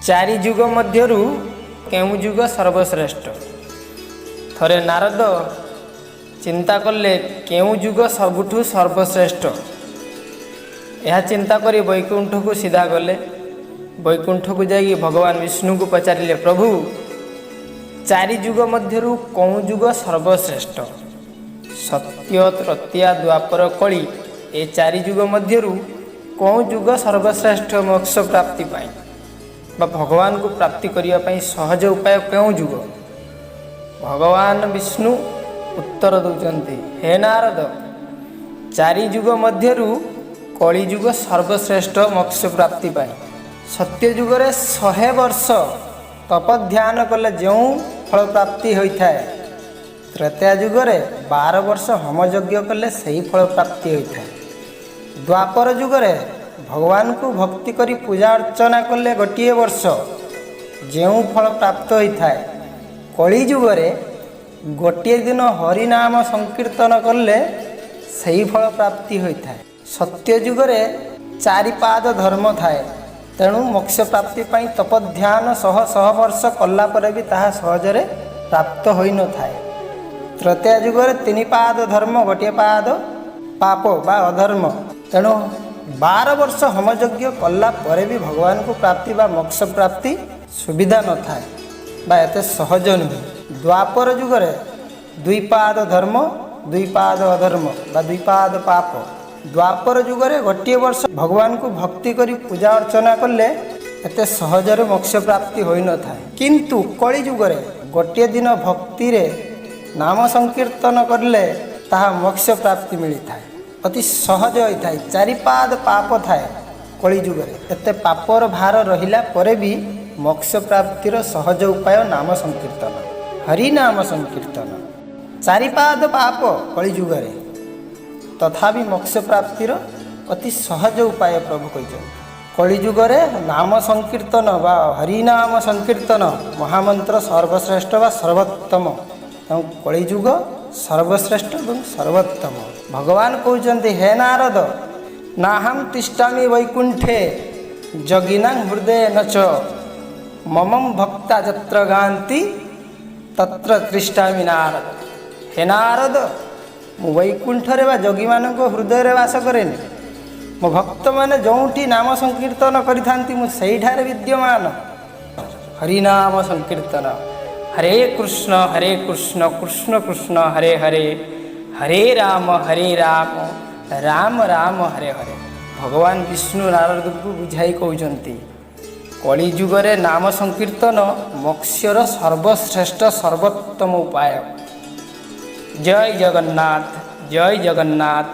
ଚାରି ଯୁଗ ମଧ୍ୟରୁ କେଉଁ ଯୁଗ ସର୍ବଶ୍ରେଷ୍ଠ? ଥରେ ନାରଦ ଚିନ୍ତା କଲେ, କେଉଁ ଯୁଗ ସବୁଠୁ ସର୍ବଶ୍ରେଷ୍ଠ। ଏହା ଚିନ୍ତା କରି ବୈକୁଣ୍ଠକୁ ସିଧା ଗଲେ। ବୈକୁଣ୍ଠକୁ ଯାଇକି ଭଗବାନ ବିଷ୍ଣୁଙ୍କୁ ପଚାରିଲେ, ପ୍ରଭୁ, ଚାରି ଯୁଗ ମଧ୍ୟରୁ କେଉଁ ଯୁଗ ସର୍ବଶ୍ରେଷ୍ଠ? ସତ୍ୟ, ତ୍ରେତୟା, ଦ୍ୱାପର, କଳି, ଏ ଚାରି ଯୁଗ ମଧ୍ୟରୁ କେଉଁ ଯୁଗ ସର୍ବଶ୍ରେଷ୍ଠ ମୋକ୍ଷ ପ୍ରାପ୍ତି ପାଇଁ ବା ଭଗବାନଙ୍କୁ ପ୍ରାପ୍ତି କରିବା ପାଇଁ ସହଜ ଉପାୟ କେଉଁ ଯୁଗ? ଭଗବାନ ବିଷ୍ଣୁ ଉତ୍ତର ଦେଉଛନ୍ତି, ହେ ନାରଦ, ଚାରି ଯୁଗ ମଧ୍ୟରୁ କଳିଯୁଗ ସର୍ବଶ୍ରେଷ୍ଠ ମୋକ୍ଷ ପ୍ରାପ୍ତି ପାଇଁ। ସତ୍ୟ ଯୁଗରେ 100 ବର୍ଷ ତପ ଧ୍ୟାନ କଲେ ଯେଉଁ ଫଳ ପ୍ରାପ୍ତି ହୋଇଥାଏ, ତ୍ରେତୟା ଯୁଗରେ 12 ବର୍ଷ ହୋମଯଜ୍ଞ କଲେ ସେହି ଫଳ ପ୍ରାପ୍ତି ହୋଇଥାଏ। ଦ୍ୱାପର ଯୁଗରେ ଭଗବାନଙ୍କୁ ଭକ୍ତି କରି ପୂଜା ଅର୍ଚ୍ଚନା କଲେ ଗୋଟିଏ ବର୍ଷ ଯେଉଁ ଫଳ ପ୍ରାପ୍ତ ହୋଇଥାଏ, କଳିଯୁଗରେ ଗୋଟିଏ ଦିନ ହରିନାମ ସଂକୀର୍ତ୍ତନ କଲେ ସେହି ଫଳ ପ୍ରାପ୍ତି ହୋଇଥାଏ। ସତ୍ୟ ଯୁଗରେ ଚାରିପାଦ ଧର୍ମ ଥାଏ, ତେଣୁ ମୋକ୍ଷ ପ୍ରାପ୍ତି ପାଇଁ ତପଧ୍ୟାନ ଶହ ଶହ ବର୍ଷ କଲା ପରେ ବି ତାହା ସହଜରେ ପ୍ରାପ୍ତ ହୋଇନଥାଏ। ତ୍ରେତୟା ଯୁଗରେ ତିନି ପାଦ ଧର୍ମ, ଗୋଟିଏ ପାଦ ପାପ ବା ଅଧର୍ମ, ତେଣୁ 12 ବର୍ଷ ହୋମଯଜ୍ଞ କଲା ପରେ ବି ଭଗବାନଙ୍କୁ ପ୍ରାପ୍ତି ବା ମୋକ୍ଷ ପ୍ରାପ୍ତି ସୁବିଧା ନଥାଏ ବା ଏତେ ସହଜ ନୁହେଁ। ଦ୍ୱାପର ଯୁଗରେ ଦୁଇ ପାଦ ଧର୍ମ, ଦୁଇ ପାଦ ଅଧର୍ମ ବା ଦୁଇ ପାଦ ପାପ। ଦ୍ୱାପର ଯୁଗରେ ଗୋଟିଏ ବର୍ଷ ଭଗବାନଙ୍କୁ ଭକ୍ତି କରି ପୂଜା ଅର୍ଚ୍ଚନା କଲେ ଏତେ ସହଜରେ ମୋକ୍ଷ ପ୍ରାପ୍ତି ହୋଇନଥାଏ। କିନ୍ତୁ କଳି ଯୁଗରେ ଗୋଟିଏ ଦିନ ଭକ୍ତିରେ ନାମ ସଂକୀର୍ତ୍ତନ କଲେ ତାହା ମୋକ୍ଷ ପ୍ରାପ୍ତି ମିଳିଥାଏ, ଅତି ସହଜ ହୋଇଥାଏ। ଚାରିପାଦ ପାପ ଥାଏ କଳି ଯୁଗରେ। ଏତେ ପାପର ଭାର ରହିଲା ପରେ ବି ମୋକ୍ଷ ପ୍ରାପ୍ତିର ସହଜ ଉପାୟ ନାମ ସଂକୀର୍ତ୍ତନ, ହରିନାମ ସଂକୀର୍ତ୍ତନ। ଚାରିପାଦ ପାପ କଳି ଯୁଗରେ, ତଥାପି ମୋକ୍ଷ ପ୍ରାପ୍ତିର ଅତି ସହଜ ଉପାୟ ପ୍ରଭୁ କହିଛନ୍ତି। କଳିଯୁଗରେ ନାମ ସଂକୀର୍ତ୍ତନ ବା ହରିନାମ ସଂକୀର୍ତ୍ତନ ମହାମନ୍ତ୍ର ସର୍ବଶ୍ରେଷ୍ଠ ବା ସର୍ବୋତ୍ତମ। ତେଣୁ କଳିଯୁଗ ସର୍ବଶ୍ରେଷ୍ଠ ଏବଂ ସର୍ବୋତ୍ତମ। ଭଗବାନ କହୁଛନ୍ତି, ହେ ନାରଦ, ନାହଂ ତିଷ୍ଠାମି ବୈକୁଣ୍ଠେ ଯୋଗିନାଂ ହୃଦୟେ ନ ଚ ମମ ଭକ୍ତା ଯତ୍ର ଗାନ୍ତି ତତ୍ର ତିଷ୍ଠାମି ନାରଦ। ହେ ନାରଦ, ମୁଁ ବୈକୁଣ୍ଠରେ ବା ଯୋଗୀମାନଙ୍କ ହୃଦୟରେ ବାସ କରେନି। ମୋ ଭକ୍ତମାନେ ଯେଉଁଠି ନାମ ସଂକୀର୍ତ୍ତନ କରିଥାନ୍ତି, ମୁଁ ସେଇଠାରେ ବିଦ୍ୟମାନ। ହରିନାମ ସଂକୀର୍ତ୍ତନ। ହରେ କୃଷ୍ଣ ହରେ କୃଷ୍ଣ କୃଷ୍ଣ କୃଷ୍ଣ ହରେ ହରେ, ହରେ ରାମ ହରେ ରାମ ରାମ ରାମ ହରେ ହରେ। ଭଗବାନ ବିଷ୍ଣୁ ନାରଦଙ୍କୁ ବୁଝାଇ କହୁଛନ୍ତି, କଳିଯୁଗରେ ନାମ ସଂକୀର୍ତ୍ତନ ମୋକ୍ଷର ସର୍ବଶ୍ରେଷ୍ଠ, ସର୍ବୋତ୍ତମ ଉପାୟ। ଜୟ ଜଗନ୍ନାଥ, ଜୟ ଜଗନ୍ନାଥ।